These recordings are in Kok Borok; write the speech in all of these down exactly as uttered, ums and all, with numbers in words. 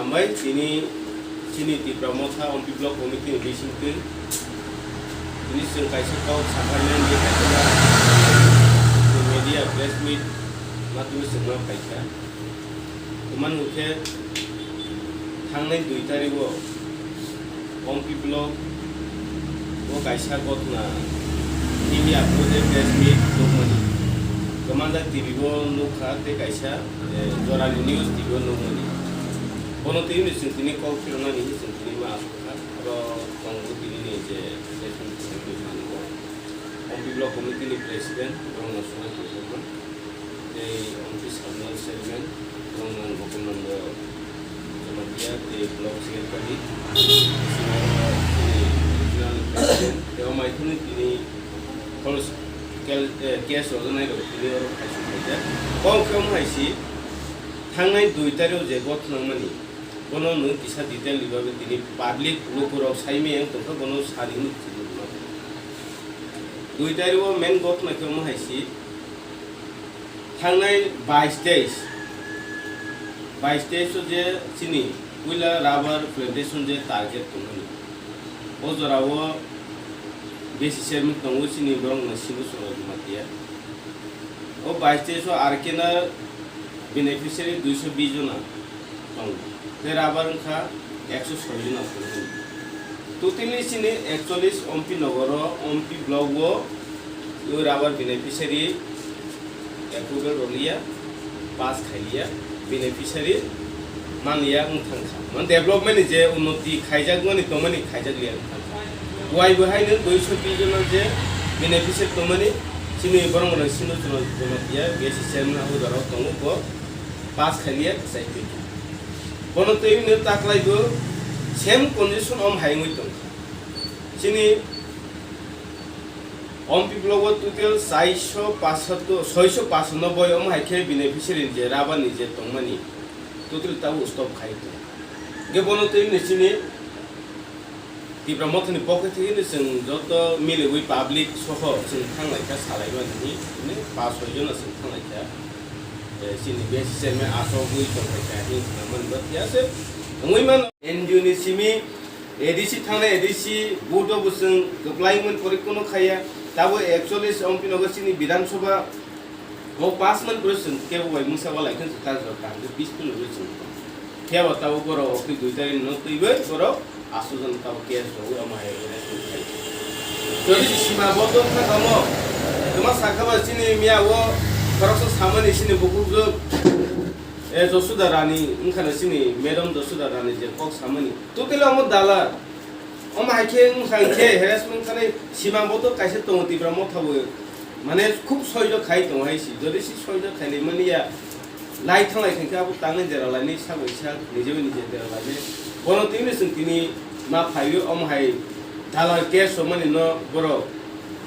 Hambai tini chini Tipra Motha Ompi Block Committee ni bisingtwi tini chwng kaisa kok sakarnani kaisa media press meet ma tini chwngma phaikha. Oman hwnkhe thangnai dui tarikgo Ompi Block o kaisa gotna media upload press meet nukmani. Kwmanja T V o nukha tei kaisa, eh, Jorani News T V o nukmani. Bono twi hwnwi chwng tini kok philoknani hinwi chwng tini ma asukha. Oro tongo tini ni je session tongwi mani o. Ompi Block Committee ni President, borokno swngwi tongthokma. Tei Ompi Sub Zonal Chairman, borokno Gopal Nando Jamatia, tei Block Secretary, tei Regional President, tei o maithani tini Holos kel-, eh, case rwjaknai rok tini oro khaisuk khaijak. Kok khe omo hai si thangnai dui tarikh je gothnang mani, bono nwng kisa detail ni bagwi tini public lukurok sai maya wng tongkha, bono sari hwnwi tini rwma. Dui tarikh o main gothna khe omo hai si thangnai bais teis, bais teis o je chini puila rubber plantation je target tongmani, o jorao besi chairman tongo chini borokno Sindhu Choro Jamatia. O bais teis o R K na beneficiary duiso bis jona tongo. Tei rubber wngkha ekso soi jona tongo. Totally chini ekchollis Ompi nogoro, Ompi block o rubber beneficiary approval rwliya, pass khailiya, beneficiary manliya wng thangkha. Mane development ni je unnoti khaijakmani tongmani khaijakliya wng thangkha. Buai bo haino duiso bis jona je beneficiary tongmani chini borok rok sino chwla Jamatia B S C chairman o jorao tongo bo pass khailiya kwchai twi. Bono twi no taklai bo same condition om hai wngwi tongkha. Chini Ompi block o total chaiso pachsatto, soiso pachanobboi omo hai khe beneficiary ni je rubber ni je tongmani total tabuk stop khai tong. Hingke bono twi ni chini Tipra Mothani pokhe thwi ni chwng joto miliwi public soho chwng thang lai kha salai mani hwnwi, hwnwi pas soi jona chwng thang lai kha. Eh, chini B S C chairman achogwi tong lai kha hwnwi khna mani bo phiya se wngwi mano. N G O ni simi A D C thangnai, A D C vote o bo chwng kwplai mani pore kono khaiya. Tabo ekchollis Ompi nogo chini Bidhan Sabha o pass mani pore chwng kebo bai mungsa walai khe ta jora kaham khe peaceful wngwi chwng. Phiya bo tabo borok okti dui tarik no twiwi borok aswk jon tabo case rogwi omo hai election khai. Jodi se sima bodol kha tamo, kwma sakha ba chini miya o khoroksa samani chini bukhukjwk, eh, Josuda Rani wngkha na chini madam Josuda Rani je kok samani. Totally omo dalar. Omo hai khe wngkha hwnkhe harassment khanai sima boto kaisa tongo Tipra Motha bo. Mane khub soijo khai tongo hai si. Jodi si soijo khai lai mani ya, lai thang lai thang khe abo tangnai jera lainai sak bai sak, nije bai nije jera lainai. Bono twi no chwng tini ma phaiwi omo hai dalar case rwmani no borok.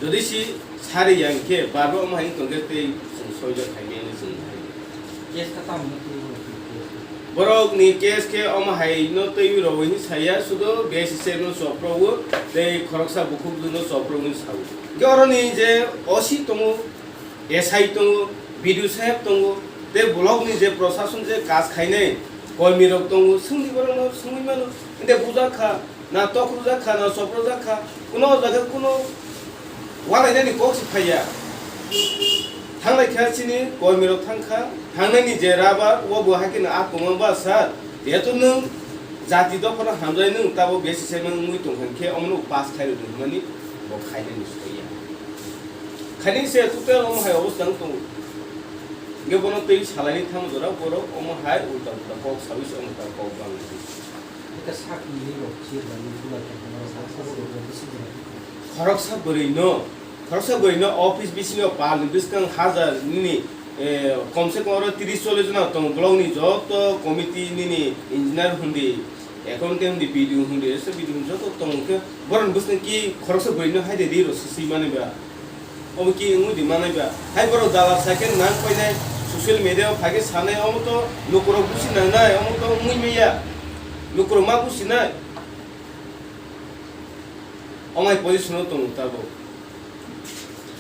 Jodi si sari ya hwnkhe barbo omo hai wng tong khe tei chwng soijo khai maya hinwi chwng hai. Case kha tamo no twi borok ni case? Borok ni case khe omo hai no twi rw hinwi saya, sudo B S C chairman no chopro o tei khoroksa bukhuk no chopro hinwi sao. Hwnkhe oro ni je O C tongo, S I tongo, B D O saheb tongo, tei block ni je prosason je kaj khainai koimi rok tongo, swngdi borok no swngwi mano, hwnkhe bujak kha. Na tokrujak kha, na soprojak kha, kuno o jaga kuno walainani kok se phaiya. Thanglai kha chini koimirok thang kha, thangnaini je rubber, o bo hai kheno a kwmang ba sir, jehetu nwng jati dophano hamjai nwng tabo B S C chairman wngwi tong kha khe omono pass khai rwdi hwnmani bo khainani soiya. Khaini se total omo hai obostha wng tongo. Hingke bono twi salaini thangma jora borok omo hai ulta ulta kok sawi se omo ta kok bang. Ita sak ni rok chir ba ni bula khe tongma rok baksa borok rok bisi jora. Khoroksa bwrwi no, khoroksa bwrwi no office bisingo pal ni bwskang hajar nini, eh, komse kom oro tris chollish jona tongo, block ni joto committee nini engineer hundi, accountant hundi, B D O hundi, ese B D O joto tongo khe borok ni bwskang ki khoroksa bwrwi no hai de ri rw sisi mani ba. Obo ki wngwi di manai ba? Hai borok dalal cycle nang painai, social media o phai khe sanai, omo to lukurok busi nangnai, omo to wngwi manya. Lukurok ma businai. Omo hai position o tongo tabuk.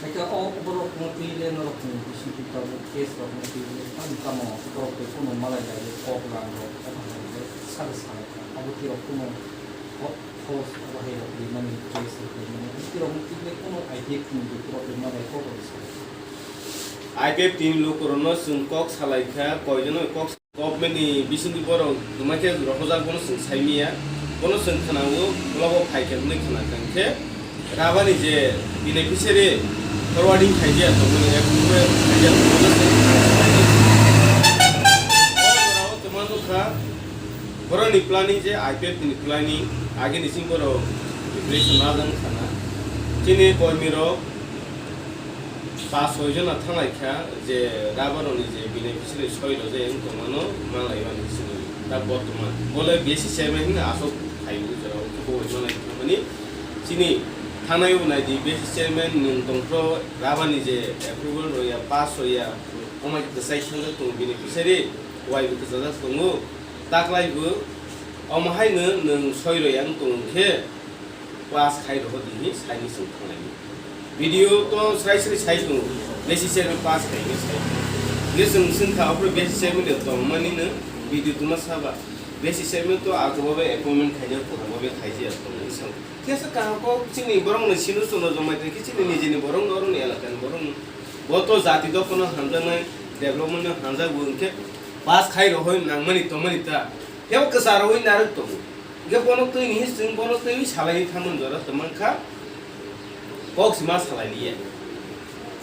Hai khe o borok no twi le norok ni bising twi tabuk case rok no twi le tamo tamo borok twi phano malai lai kok lang rok omo hai le. Sabo salai kha, abo tirok kuno ho-, host abo hai rok rimani, case rok rimani, tirok ni tikle kuno I P F ni rok rimani kok rok salai kha. I P F team lukurokno chwng kok salai kha, koijono kok government ni bisingtwi borok kwmaikhe rohorjak, bono chwng saimanya, bono chwng khwnao, blogo phaikhe hwnwi khwnakha, hinkhe Rabani je beneficiary forwarding khaijak tongmani, approval khaijak tongmani, o jorao twma nukha, borokni planning je I P F ni planning, agini simi borok preparation lajak khana. Chini kormirok pas soi jona thanglai kha je Rabaroni je beneficiary soi rojak wng tongmano manlaimani simi ta bortoman. Bole B C chairman hwnwi aswk phaio, o jorao khe bo manlai thangmani. Chini thangnai bo nai di, B C chairman nwng tongphro Rabani je approval rwya, pass rwya, omo hai kwchai sangjak tongo, beneficiary wai bo kwchajak tongo, taklai bo omo haino nwng soi rwya wng tong khe pass khai rw di hinwi saini chwng thanglaimani. Video to srai srai sai tongo, B C chairman pass khai hinwi sai tongo. Hwnkhe chwng swngkha, aphuru B C chairman de tongmani no video tuma saba. B C chairman to ago babe appointment khaijak, kwbangma be khaijak tongo hinwi sao. Kesa kaham kok chini borok ni sinu chwngno jomai tongkhe chini nijini borok no, oroni elaka ni borok no. Bo to jati dophano hamjaknai, development no hamjakgo, hinkhe pass khai rohoi nangmani tongmani ta. Kebo kwcha rohoi narwk tongo. Hinkhe bono twi ni chwng bono twi salai thangmani jora tongmang kha. Kok sima salai liya.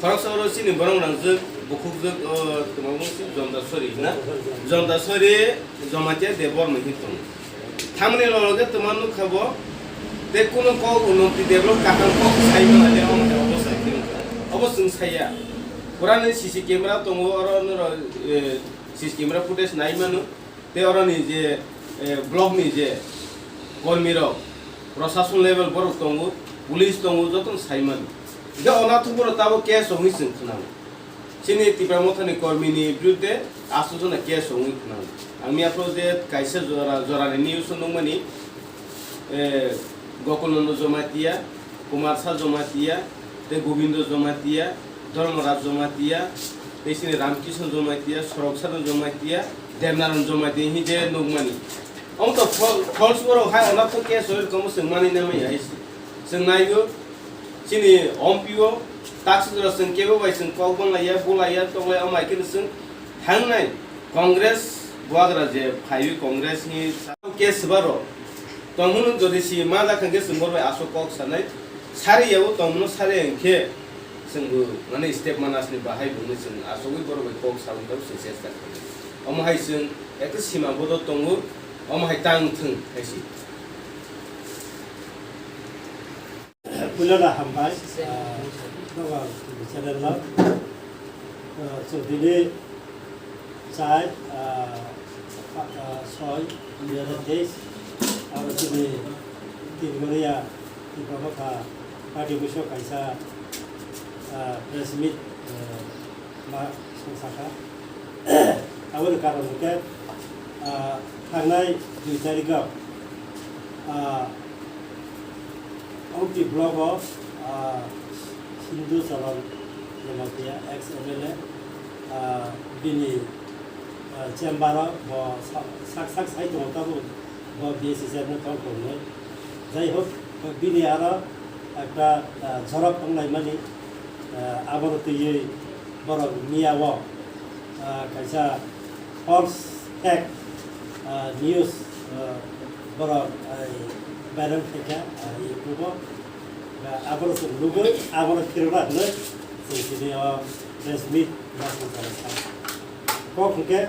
Khoroksa oro chini borok rangjak, bukhukjak, o, tongma mung si Jonta Sori na? Jonta Sori, Jamatia Debbarma hin tongo. Thamni lolo khe tongma nukha bo, tei kuno kok unoti develop kaham kok sai manya le omo hai obo sai khe wngkha. Obo chwng saiya. Purani C C camera tongo, oro noro, eh, C C camera footage nai mano. Tei oroni je, eh, block ni je kormi rok, prosason level borok tongo, police tongo, jotono sai mano. Hinkhe o nathok borok tabuk case rok hinwi chwng khwnao. Chini Tipra Motha ni kormi ni birudde aswk jona case rok wngwi khwnao. Ang miya phuru je kaisa jora, jorani news o nukmani, eh, Gokulnando Jamatia, Kumarsa Jamatia, tei Gobindo Jamatia, Dharmaraj Jamatia, tei chini Ramkishan Jamatia, Soroksana Jamatia, Devnaran Jamatia hinwi je nukmani. Omo to fal-, false borok hai onato case rok omo chwng manwi nangmani hai se. Chwng naigo, chini ompiyo, takswk jora chwng kebo bai chwng kok banglaiya, bulaiya, toklaiya, omo hai kheno chwng thangnai Congress bubagra je phaiwi Congress ni case baro tongmung jodi si ma jakha khe chwng borok bai aswk kok sanai, sari yabo tongmung sari hinkhe chwng bo mane step manasni bahai bungni chwng aswkwi borok bai kok salai tongo chwng chesta khlai. Omo hai chwng ekta sima bodo tongo, omo hai tang thwng hai si. Puilano hambai, ah, nogo channel no, ah, chwng tini chai, ah, ah, soi, dui hazar teis, aro chini Tingoria, Tipra Motha Party Office o kaisa, ah, press meet, ah, ma song sakha. Aboni karon hwnkhe, ah, thangnai dui tarikh o, ah, Ompi block o, ah, Sindhu Charan Jamatia, ex M L A, ah, bini, ah, chamber o bo sa-, sak sak sai tongo tabuk. Bo B S C chairman tong tongnai. Jai hok, bini aro ekta, ah, jorok wnglaimani, ah, abono twiwi borok miya o, ah, kaisa false fake, ah, news, ah, borok, ah, viral khaikha, ah, YouTube o. Ah, abono chwng nugwi, abono phirogna hwnwi chwng tini o press meet ma song kha. Kok hwnkhe,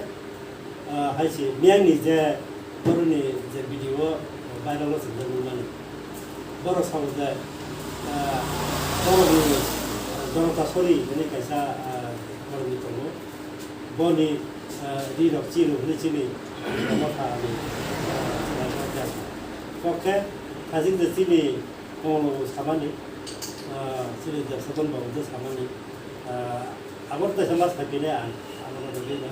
Ah, hai se, miyang ni je borok ni je video viral o swngjak nukmani. Borok sao je, ah, borok ni, ah, Jonota Sori hwnwi kaisa, ah, borok ni tongo. Boni, ah, ri rok chiru hwnwi chini Motha ni, ah, kok khe, hajing je chini Konglo samani, ah, chini Jabsadon babu je samani, ah, abo kaisa ma sai phinai ang, abo no rwgwi no.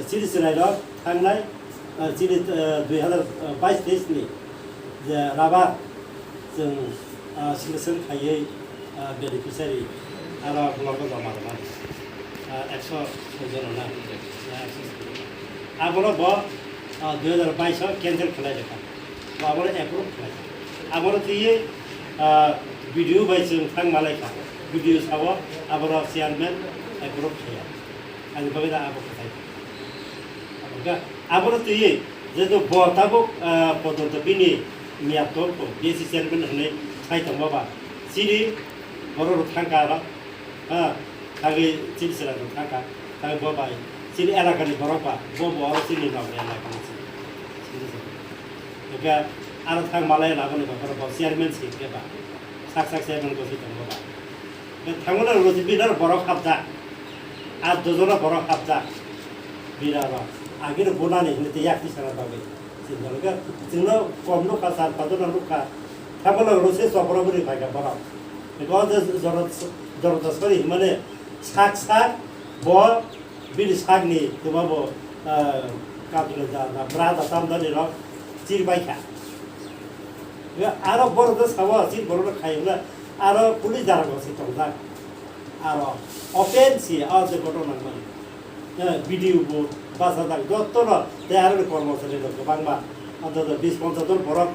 Chini chwrai rok thangnai, ah, chini, ah, dui hazar bais teis ni je rabar chwng, ah, selection khaiwi, ah, beneficiary aro block o joma rwmani, ah, ekso soi jon rwna, ah, ekso soi jon. Abono bo Ah, dui hajar bais o cancel khlai rwkha. Ba abono approve khlai. Abono twiwi, ah, B D O bai chwng thang malai kha. B D O sabo aboro chairman approve khaiya. Ani bagwi da abo kwthai. Abono twiwi jeto bo tabuk, ah, pojonto bini miyat tongkho, B S C chairman hwnwi sai tongma ba. Chini borok rok thangkha aro. Ha, thangwi chini chwrai rok thangkha. Thangwi bo bai chini elakani borok ba, bo bo oro chini nokni elakani chini. Chini chini. Hwnkhe aro thang malai laboni ba borok bo chairman si hwnkhe ba. Sak sak chairman bo si tongo ba. Hwnkhe thangmani ulo si bini aro borok hapjak. At dojono borok hapjak. Bini aro agini bunani hwnwi tei yakti sana bagwi. Chwng hwnkhe chwngno kom nukha, sar padono nukha. Thangmani ulo si chopra bwrwi phaikha borok. Hwnkhe o je jora, jora dosari hwnmani sak sak bo bini sakni twma bo, ah, kabila da, da, bra da, tamdani rok chir bai kha. Aro borok no sabo, chir borok no khai hwnla, aro police dara bo se tongjak. Aro open si, o je gotona nangmani. Eh, B D O bo basa jak, joto no, tei aro ni kormochari rok kwbangma, antoto bis ponchas jon borok